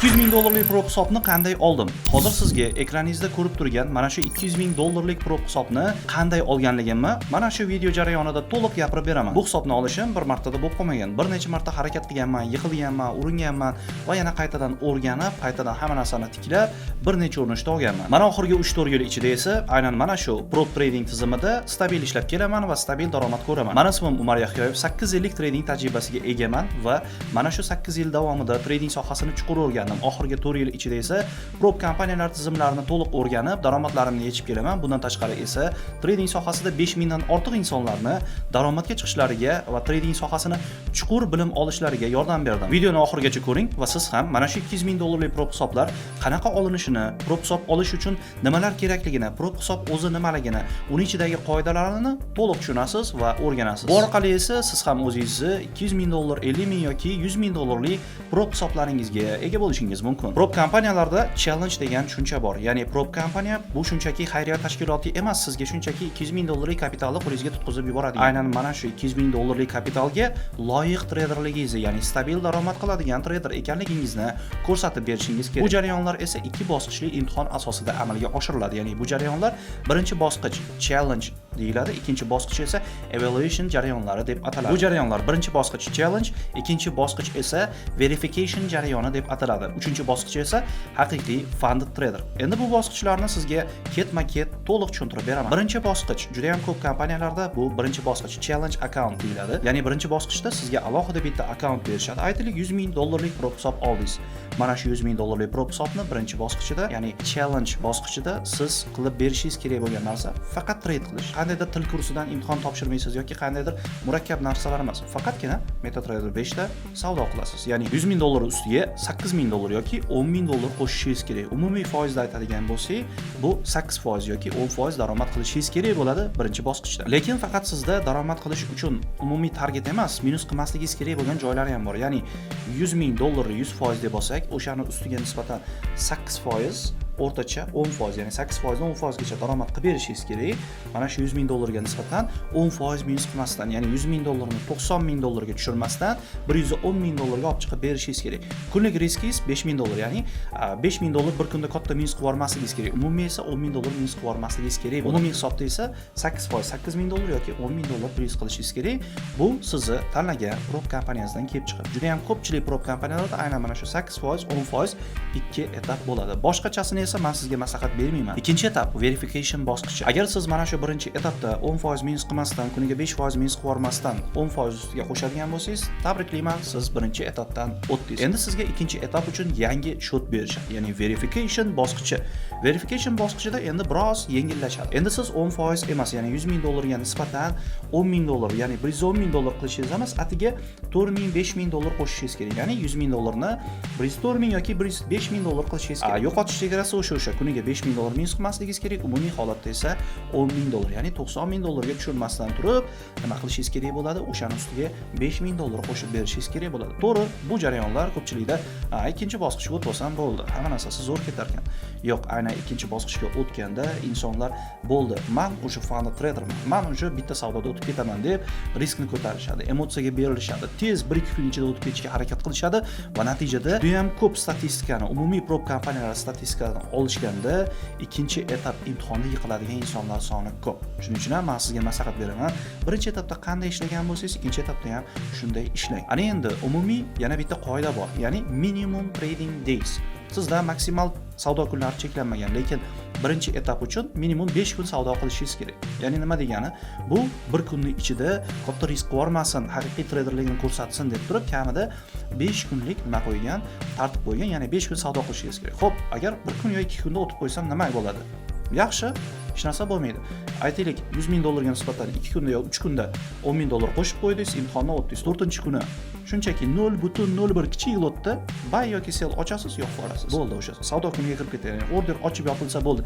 200 ming dollarlik prop hisobni qanday oldim? Hozir sizga ekraningizda ko'rib turgan mana shu 200 ming dollarlik prop hisobni qanday olganligimni mana shu video jarayonida to'liq gapirib beraman. Bu hisobni olishim bir martada bo'lib qolmagan. Bir necha marta harakat qilganman, yiqilganman, uringanman va yana qaytadan o'rganib, qaytadan hamma narsani tiklab, bir necha urinishda olganman. Mana oxirgi 3-4 yil ichida esa aynan mana shu prop trading tizimida stabil ishlab kelaman va stabil daromad ko'raman. Mani ismim Umar Yahyoyev, 8 yillik trading tajribasiga egaman va mana shu 8 yil davomida trading sohasini chuqur o'rgandim. Oxirgi 4 yil ichida esa prop kompaniyalar tizimlarini to'liq o'rganib, daromadlarimni yechib kelaman. Bundan tashqari esa trading sohasida 5000 dan ortiq insonlarni daromadga chiqishlariga va trading sohasini chuqur bilim olishlariga yordam berdim. Videoni oxirigacha ko'ring va siz ham mana shu 200 ming dollarlik prop hisoblar qanaqa olinishini, prop hisob olish uchun nimalar kerakligini, prop hisob o'zi nimaligini, uni ichidagi qoidalarini to'liq tushunasiz va o'rganasiz. Bu orqali esa siz ham o'zingizni 200 ming dollar, 50 ming yoki 100 ming dollarlik prop hisoblaringizga ega bo'lishingiz mumkin. Prop kompaniyalarda challenge degan tushuncha bor. Ya'ni prop kompaniya bu shunchaki xayriya tashkiloti emas, sizga shunchaki 200 ming dollarlik kapitalni qo'lingizga tutqizib yuboradi. Aynan mana shu 200 ming dollarlik kapitalga loyiq treyderligingizni, ya'ni stabil daromad qiladigan treyder ekanligingizni ko'rsatib berishingiz kerak. Bu jarayonlar esa ikki bosqichli imtihon asosida amalga oshiriladi. Ya'ni bu jarayonlar birinchi bosqich challenge deyiladi, ikkinchi bosqich esa evaluation jarayonlari deb ataladi. Bu jarayonlar: birinchi bosqich challenge, ikkinchi bosqich esa verification jarayoni deb ataladi. Uchinchi bosqich esa haqiqiy funded trader. Endi bu bosqichlarni sizga ketma-ket to'liq tushuntirib beraman. Birinchi bosqich, juda ham ko'p kompaniyalarda bu birinchi bosqich challenge account deyiladi. Ya'ni birinchi bosqichda sizga alohida bitta akkaunt berishadi. Aytaylik, 100 ming dollarlik prop hisob oldingiz. Mana shu 100 ming dollarlik prop hisobni birinchi bosqichida, ya'ni challenge bosqichida siz qilib berishingiz kerak bo'lgan narsa faqat trade qilish. Qandaydir til kursidan imtihon topshirmaysiz yoki qandaydir murakkab narsalar emas. Faqatgina MetaTrader 5 da savdo qilasiz. Ya'ni 100 ming dollar ustiga 8 ming dollar yoki 10 ming dollar qo'shishingiz kerak. Umumiy foizda aytadigan bo'lsak, bu 8% yoki 10% daromad qilishingiz kerak bo'ladi birinchi bosqichda. Lekin faqat sizda daromad qilish uchun umumiy target emas, minus qilmasligingiz kerak bo'lgan joylari ham bor. Ya'ni 100 ming dollarni 100% deb olsak, o'shani ustiga nisbatan 8%, o'rtacha 10%, ya'ni 8% dan 10% gacha daromad qilib berishingiz kerak. Mana shu 100 ming dollarga nisbatan 10% minus qilmasdan, ya'ni 100 ming dollarni 90 ming dollarga tushirmasdan 110 ming dollarga olib chiqib berishingiz kerak. Kunlik riskingiz 5 ming dollar, ya'ni 5 ming dollar bir kunda katta minus qilib yubormasligingiz kerak. Umumiy esa 10 ming dollar minus qilib yubormasligingiz kerak. Umumiy hisobda esa 8%, 8 ming dollar yoki 10 ming dollar plyus qilishingiz kerak. Bu sizni tanlagan prop kompaniyasidan kelib chiqib. Juda ham ko'pchilik prop kompaniyalarda aynan mana shu 8%, 10% ikki etap bo'ladi. Boshqachasini esa men sizga maslahat bermayman. Ikkinchi etap verification bosqichi. Agar siz mana shu birinchi etapda 10% minus qilmasdan, kuniga 5% minus qilib yubormasdan 10% ustiga qo'shadigan bo'lsangiz, tabriklayman, siz birinchi etapdan o'tdingiz. Endi sizga ikkinchi etap uchun yangi счёт berishadi, ya'ni verification bosqichi. Verification bosqichida endi biroz yengillashadi. Endi siz 10% emas, ya'ni 100 ming dollarga nisbatan 10 ming dollar, ya'ni 110 ming dollar qilishingiz emas, atiga 4 ming, 5 ming dollar qo'shishingiz kerak. Ya'ni 100 ming dollarni 104 ming yoki 105 ming dollar qilishingiz kerak. Yo'qotish chegarasi o'sha, kuniga 5 ming dollar minus qilmasligingiz kerak. Umumiy holatda esa 10 ming dollar, ya'ni 90 ming dollarga tushirmasdan turib, nima qilishingiz kerak bo'ladi? O'shani ustiga 5 ming dollar qo'shib berishingiz kerak bo'ladi. To'g'ri, bu jarayonlar ko'pchilikda ikkinchi bosqichga o'tib olsam bo'ldi, hamma narsasi zo'r ketar ekan. Yo'q, aynan ikkinchi bosqichga o'tganda insonlar bo'ldi, man уже funded traderman, man уже bitta savdoda o'tib ketaman deb riskni ko'tarishadi, emotsiyaga berilishadi, tez 1-2 kun ichida o'tib ketishga harakat qilishadi va natijada juda ham ko'p statistikani, umumiy prop kompaniyalar statistikani olishganda ikkinchi etap imtihonda yiqiladigan insonlar soni ko'p. Shuning uchun ham man sizga maslahat beraman: birinchi etapda qanday ishlagan bo'lsangiz, ikkinchi etapda ham shunday ishlang. Ana endi umumiy yana bitta qoida bor, ya'ni minimum trading days. Sizda maksimal savdo kunlari cheklanmagan, lekin birinchi etap uchun minimum 5 kun savdo qilishingiz kerak. Ya'ni nima degani bu? Bir kunni ichida katta risk qilib yubormasin, haqiqiy treyderligini ko'rsatsin deb turib, kamida 5 kunlik nima qo'ygan, tartib qo'ygan, ya'ni 5 kun savdo qilishingiz kerak. Xo'p, agar bir kun yo 2 kunda o'tib qo'ysam, nima bo'ladi? Yaxshi, hech narsa bo'lmaydi. Aytaylik, 100 ming dollarga nisbatan 2 kunda yo 3 kunda 10 ming dollar qo'shib qo'ydingiz, imtihondan o'tdingiz. To'rtinchi kuni shunchaki 0,01 kichik lotda buy yoki sell ochasiz, yo'q borasiz, bo'ldi, o'sha savdo kuniga kirib ketadi. Ya'ni order ochib yopilsa bo'ldi,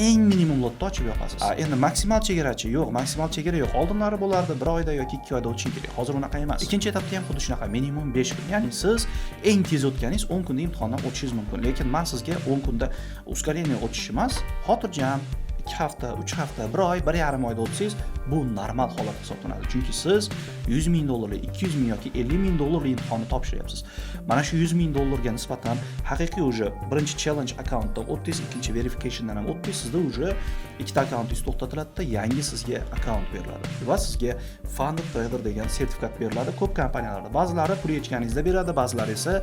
eng minimum lotda ochib yopasiz. Endi maksimal chegarachi? Yo'q, maksimal chegara yo'q. Oldinlari bo'lardi, bir oyda yoki 2 oyda o'tishing kerak, hozir unaqa emas. Ikkinchi etapda ham xuddi shunaqa, minimum 5 kun, ya'ni siz eng tez o'tganingiz 10 kunda imtihondan o'tishingiz mumkin. Lekin man sizga 10 kunda ускорение o'tish emas, xotirjam 2 hafta, 3 hafta, 1 oy, 1,5 oyda o'tsangiz, bu normal holat hisoblanadi. Chunki siz 100 ming dollarlik, 200 ming yoki 50 ming dollarlik imtihonni topshiryapsiz. Mana shu 100 ming dollarga nisbatan haqiqiy уже birinchi challenge akkauntdan o'tdingiz, ikkinchi verificationdan ham o'tdingiz, sizda уже ikkita akkauntingiz to'xtatiladida, yangi sizga akkaunt beriladi va sizga funded trader degan sertifikat beriladi ko'p kompaniyalarda. Ba'zilari pul yechganingizda beradi, ba'zilari esa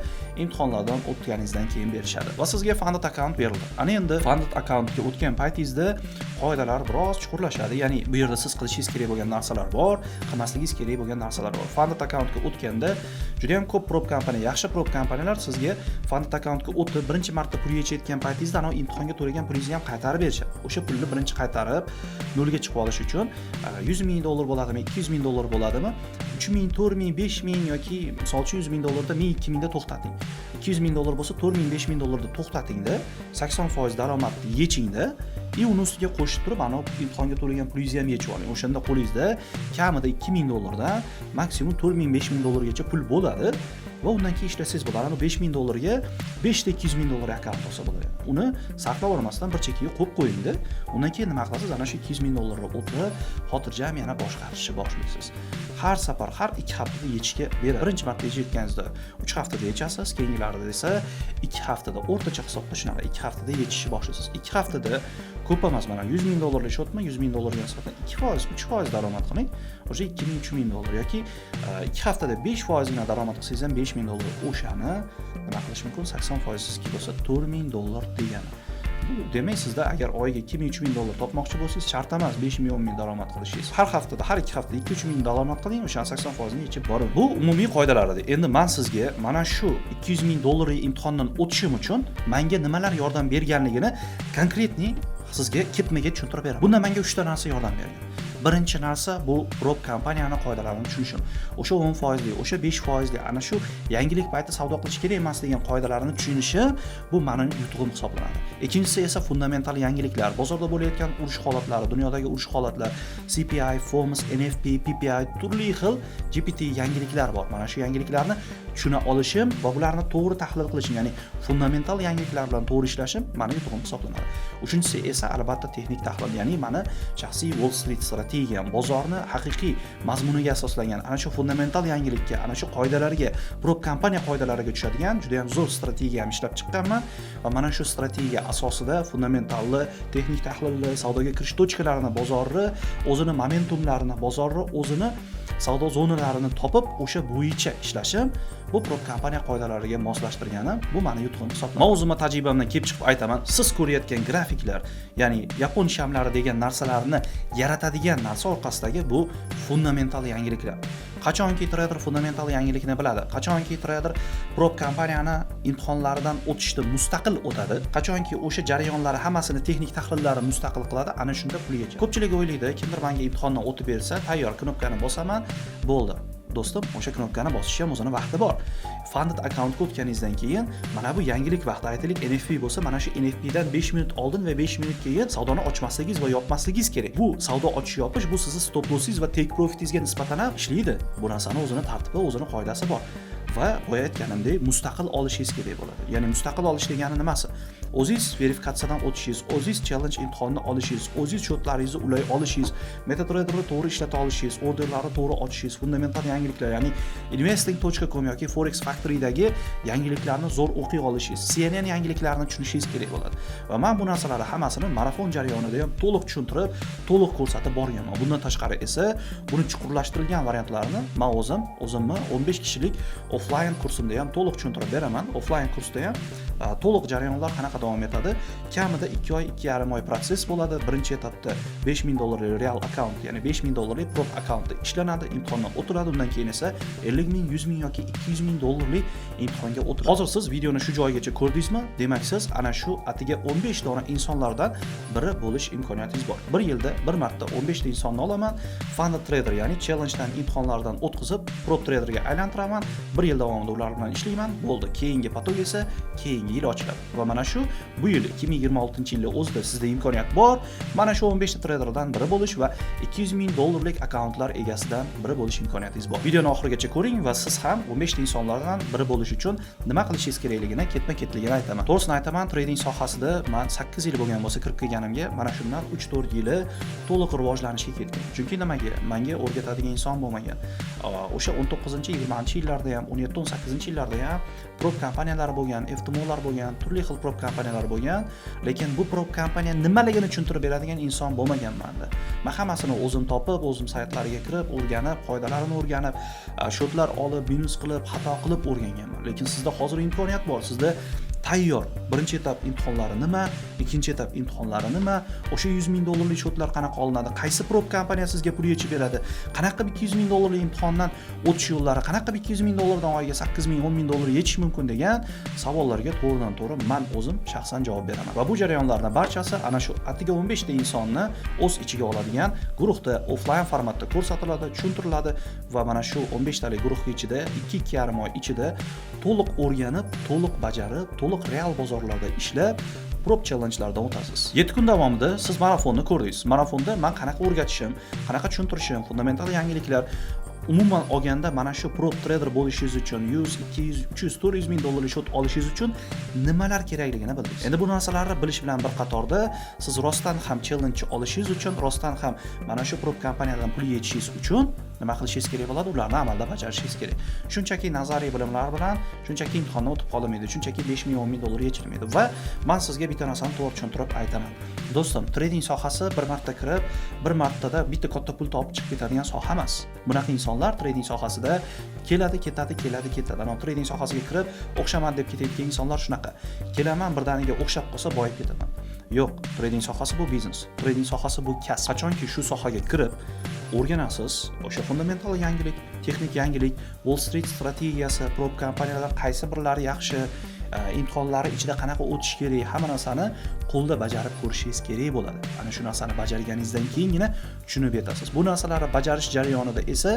imtihonlardan o'tganingizdan keyin berishadi va sizga funded akkaunt berildi. Ana endi funded akkauntga o'tgan paytingizda qoidalar biroz chuqurlashadi. Ya'ni bu yerda siz qilishingiz kerak bo'lgan narsalar bor, qilmasligingiz kerak bo'lgan narsalar bor. Funded akkauntga o'tganda juda ham ko'p prop kompaniya, yaxshi prop kompaniyalar sizga funded akkauntga o'tib, birinchi marta pul yechayotgan paytingizda anavi imtihonga to'lagan pulingizni ham qaytarib berishadi. O'sha pulni birinchi qaytarib, nolga chiqib olish uchun 100 ming dollar bo'ladimi, 200 ming dollar bo'ladimi, 3 ming, 4 ming, 5 ming yoki misol uchun 100 ming dollarda 1000, 2 mingda to'xtating. 200 ming dollar bo'lsa, 4 ming, 5 ming dollarda to'xtatingda, 80% daromadni yechingda и uni ustiga qo'shib turib, anavi imtihonga to'lagan pulingizni ham yechib oling. O'shanda qo'lingizda kamida 2 ming dollardan maksimum 4 ming, 5 ming dollargacha pul bo'ladi va undan keyin ishlasangiz bo'ladi. Ana 5 ming dollarga 5 ta 200 ming dollar akkaunt olsa bo'ladi. Uni sarflab olmasdan bir chekkaga qo'yib qo'yingda. Undan keyin nima qilasiz? Ana shu 200 ming dollarni o'tirib, xotirjam yana boshqarishni boshlaysiz. Har safar, har 2 haftada yechishga beradi. Birinchi marta yechayotganingizda 3 haftada yechasiz, keyingilarida esa 2 haftada, o'rtacha hisobda shunaqa 2 haftada yechishni boshlaysiz. 2 haftada ko'p emas, mana 100 ming dollarlik счёт mi, 100 ming dollarga nisbatan 2%, 3% daromad qiling, o'sha 2 ming, 3 ming dollar yoki 2 haftada 5 foizgina daromad qilsangiz ham 5 ming dollar. O'shani nima qilish mumkin? 80% sizniki bo'lsa, 4 ming dollar degani. Bu demak, sizda agar oyiga 2 ming, 3 ming dollar topmoqchi bo'lsangiz, shart emas 5 ming, 10 ming daromad qilishingiz. Har haftada, har 2 haftada 2-3 ming daromad qiling, o'shani 80% yechib boring. Bu umumiy qoidalar edi. Endi man sizga mana shu 200 ming dollarlik imtihondan o'tishim uchun menga nimalar yordam berganligini конкретный sizga ketma-ket tushuntirib beraman. Bunda menga 3 ta narsa yordam bergan. Birinchi narsa bu prop kompaniyani qoidalarini tushunishim. O'sha 10 foizli, o'sha 5 foizli, ana shu yangilik payti savdo qilish kerak emas degan qoidalarni tushunishim, bu meni yutug'im hisoblanadi. Ikkinchisi esa fundamental yangiliklar, bozorda bo'layotgan urush holatlari, dunyodagi urush holatlar, CPI, FOMC, NFP, PPI, turli xil GPT yangiliklar bor. Mana shu yangiliklarni tushuna olishim va bularni to'g'ri tahlil qilishim, ya'ni fundamental yangiliklar bilan to'g'ri ishlashim meni yutug'im hisoblanadi. Uchinchisi esa albatta texnik tahlil, ya'ni mani shaxsiy Wall Street strategiyam, bozorni haqiqiy mazmuniga asoslangan, ana shu fundamental yangilikka, ana shu qoidalarga, prop kompaniya qoidalariga tushadigan juda ham zo'r strategiyam ishlab chiqqanman va mana shu strategiya asosida fundamentalni, texnik tahlilni, savdoga kirish точка larini, bozorni o'zini momentumlarini, bozorni o'zini savdo zonalarini topib, o'sha bo'yicha ishlashim, bu prop kompaniya qoidalariga moslashtirganim, bu mani yutug'im hisoblanadi. Man o'zimni tajribamdan kelib chiqib aytaman, siz ko'rayotgan grafiklar, ya'ni yapon shamlari degan narsalarni yaratadigan narsa orqasidagi bu fundamental yangiliklar. Qachonki trader fundamental yangilikni biladi, qachonki trader prop kompaniyani imtihonlaridan o'tishda mustaqil o'tadi, qachonki o'sha jarayonlari hammasini, texnik tahlillari mustaqil qiladi, ana shunda pul yechadi. Ko'pchilik o'ylaydi, kimdir menga imtihondan o'tib bersa, tayyor, knopkani bosaman, bo'ldi. Do'stim, o'sha knopkani bosishga ham o'zini vaqti bor. Funded akkauntga o'tganingizdan keyin mana bu yangilik vaqti, aytaylik, NFP bo'lsa, mana shu NFPdan 5 minut oldin va 5 minut keyin savdoni ochmasligingiz va yopmasligingiz kerak. Bu savdo ochish yopish, bu sizni stop lossingiz va take profitingizga nisbatan ham ishlaydi. Bu narsani o'zini tartibi, o'zini qoidasi bor va boya aytganimdek, mustaqil olishingiz kerak bo'ladi. Ya'ni mustaqil olish degani nimasi? O'zingiz verifikatsiyadan o'tishingiz, o'zingiz challenge imtihonini olishingiz, o'zingiz счёт laringizni ulay olishingiz, MetaTraderni to'g'ri ishlata olishingiz, orderlarni to'g'ri ochishingiz, fundamental yangiliklar, ya'ni investing.com yoki Forex Factorydagi yangiliklarni zo'r o'qiy olishingiz, CNN yangiliklarini tushunishingiz kerak bo'ladi. Va man bu narsalarni hammasini marafon jarayonida ham to'liq tushuntirib, to'liq ko'rsatib borganman. Bundan tashqari esa buni chuqurlashtirilgan variantlarini man o'zim o'zimni 15 kishilik offline kursimda ham to'liq tushuntirib beraman. Offline kursda ham to'liq jarayonlar qanaqa davom etadi? Kamida 2 oy, 2,5 oy protsess bo'ladi. Birinchi etapda 5 ming dollarlik real akkaunt, ya'ni 5 ming dollarlik prop akkauntda ishlanadi, imtihondan o'tiladi. Undan keyin esa 50 ming, 100 ming yoki 200 ming dollarlik imtihonga o'tiladi. Hozir siz videoni shu joyigacha ko'rdingizmi? Demak, siz ana shu atiga 15 dona insonlardan biri bo'lish imkoniyatingiz bor. Bir yilda bir marta 15 ta insonni olaman, funded trader, ya'ni challengedan, imtihonlardan o'tkazib, prop traderga aylantiraman. Bir yil davomida ular bilan ishlayman. Bo'ldi. Keyingi поток esa keyingi Yangi yil ochiladi. Va mana shu bu yil, 2026-yilda o'zida sizda imkoniyat bor. Mana shu 15 ta treyderdan biri bo'lish va 200 ming dollarlik akkauntlar egasidan biri bo'lish imkoniyatingiz bor. Videoni oxirigacha ko'ring va siz ham 15 ta insonlardan biri bo'lish uchun nima qilishingiz kerakligini ketma-ketligini aytaman. To'g'risini aytaman, trading sohasida man 8 yil bo'lgan bo'lsa kirib kelganimga, mana shundan 3-4 yili to'liq rivojlanishga ketgan. Chunki nimaga? Menga o'rgatadigan inson bo'lmagan. O'sha 19-20 yillarda ham, 17-18 yillarda ham prop kompaniyalari bo'lgan, FTMOlar bo'lgan, turli xil prop kompaniyalar bo'lgan, lekin bu prop kompaniya nimaligini tushuntirib beradigan inson bo'lmagan menda. Man hammasini o'zim topib, o'zim saytlariga kirib, o'rganib, qoidalarini o'rganib, счёт lar olib, minus qilib, xato qilib o'rganganman. Lekin sizda hozir imkoniyat bor. Sizda tayyor birinchi etap imtihonlari nima, ikkinchi etap imtihonlari nima, o'sha 100 ming dollarlik счёт lar qanaqa olinadi, qaysi prop kompaniya sizga pul yechib beradi, qanaqa qilib 200 ming dollarlik imtihondan o'tish yo'llari, qanaqa qilib 200 ming dollardan oyiga 8 ming, 10 ming dollar yechish mumkin degan savollarga to'g'ridan to'g'ri man o'zim shaxsan javob beraman. Va bu jarayonlarni barchasi ana shu atigi 15 ta insonni o'z ichiga oladigan guruhda offlayn formatda ko'rsatiladi, tushuntiriladi va mana shu 15 talik guruh ichida 2-2,5 oy ichida to'liq o'rganib, to'liq bajarib, to'liq real bozorlarda ishlab, prop challengelardan o'tasiz. 7 kun davomida siz marafonni ko'rdingiz. Marafonda man qanaqa o'rgatishim, qanaqa tushuntirishim, fundamental yangiliklar, umuman olganda mana shu prop trader bo'lishingiz uchun 100, 200, 300, 400 ming dollarlik счёт olishingiz uchun nimalar kerakligini bildingiz. Endi bu narsalarni bilish bilan bir qatorda siz rostdan ham challenge olishingiz uchun, rostdan ham mana shu prop kompaniyadan pul yechishingiz uchun nima qilishingiz kerak bo'ladi? Ularni amalda bajarishingiz kerak. Shunchaki nazariy bilimlar bilan shunchaki imtihondan o'tib qolinmaydi, shunchaki 5 ming, 10 ming dollar yechilmaydi. Va man sizga bitta narsani to'g'ri tushuntirib aytaman. Do'stim, trading sohasi bir marta kirib, bir martada bitta katta pul topib chiqib ketadigan soha emas. Bunaqa insonlar trading sohasida keladi, ketadi, keladi, ketadi. Ana trading sohasiga kirib, o'xshamadi deb ketayotgan insonlar shunaqa. Kelaman, birdaniga o'xshab qolsa boyib ketaman. Yo'q, trading sohasi bu biznes. Trading sohasi bu kasb. Qachonki shu sohaga kirib o'rganasiz, o'sha fundamental yangilik, texnik yangilik, Wall Street strategiyasi, prop kompaniyalar qaysi birlari yaxshi, imtihonlari ichida qanaqa o'tish kerak, hamma narsani qo'lda bajarib ko'rishingiz kerak bo'ladi. Ana shu narsani bajarganingizdan keyingina tushunib yetasiz. Bu narsalarni bajarish jarayonida esa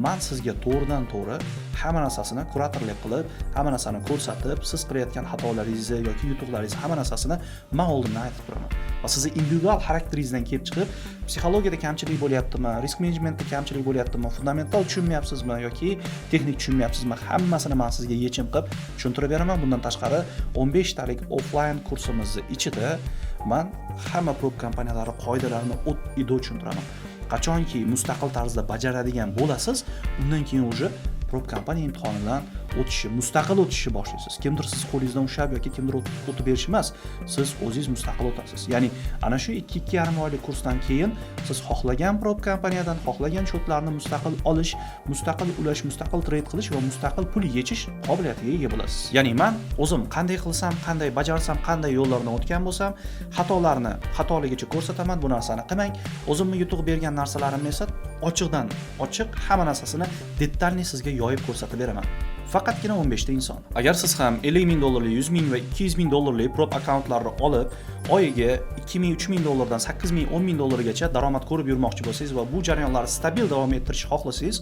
man sizga to'g'ridan to'g'ri hamma narsasini kuratorlik qilib, hamma narsani ko'rsatib, siz qilayotgan xatolaringizni yoki yutuqlaringizni hamma narsasini man oldindan aytib turaman. Va sizni individual xarakteringizdan kelib chiqib, psixologiyada kamchilik bo'lyaptimi, risk menejmentda kamchilik bo'lyaptimi, fundamental tushunmayapsizmi yoki texnik tushunmayapsizmi, hammasini man sizga yechim qilib tushuntirib beraman. Bundan tashqari 15 talik offlayn kursimizni ichida man hamma prop kompaniyalari qoidalarini от и до tushuntiraman. Qachonki mustaqil tarzda bajaradigan bo'lasiz, undan keyin уже prop kompaniya imtihonidan o'tishi, mustaqil o'tishni boshlaysiz. Kimdir siz qo'lingizdan ushlab yoki kimdir o'tib berishi emas, siz o'zingiz mustaqil o'tasiz. Ya'ni ana shu 2-2,5 oylik kursdan keyin siz xohlagan prop kompaniyadan xohlagan счёт larni mustaqil olish, mustaqil ulash, mustaqil trade qilish va mustaqil pul yechish qobiliyatiga ega bo'lasiz. Ya'ni man o'zim qanday qilsam, qanday bajarsam, qanday yo'llardan o'tgan bo'lsam, xatolarni xatoligicha ko'rsataman, bu narsani qilmang. O'zimni yutuq bergan narsalarimni esa ochiqdan ochiq hamma narsasini детальный sizga yoyib ko'rsatib beraman. Faqatgina 15 ta inson. Agar siz ham 50 ming dollarlik, 100 ming va 200 ming dollarlik prop akkauntlarni olib, oyiga 2 ming, 3 ming dollardan 8 ming, 10 ming dollargacha daromad ko'rib yurmoqchi bo'lsangiz va bu jarayonlarni stabil davom ettirishni xohlasangiz,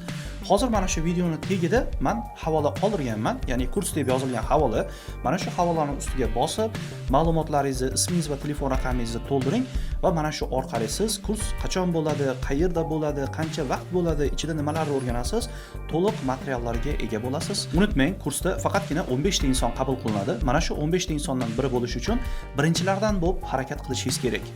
hozir mana shu videoni tagida man havola qoldirganman, ya'ni kurs deb yozilgan havola. Mana shu havolani ustiga bosib, ma'lumotlaringizni, ismingiz va telefon raqamingizni to'ldiring va mana shu orqali siz kurs qachon bo'ladi, qayerda bo'ladi, qancha vaqt bo'ladi, ichida nimalarni o'rganasiz, to'liq materiallarga ega bo'lasiz. Unutmang, kursda faqatgina 15 ta inson qabul qilinadi. Mana shu 15 ta insondan biri bo'lish uchun birinchilardan bo'lib harakat qilishingiz kerak.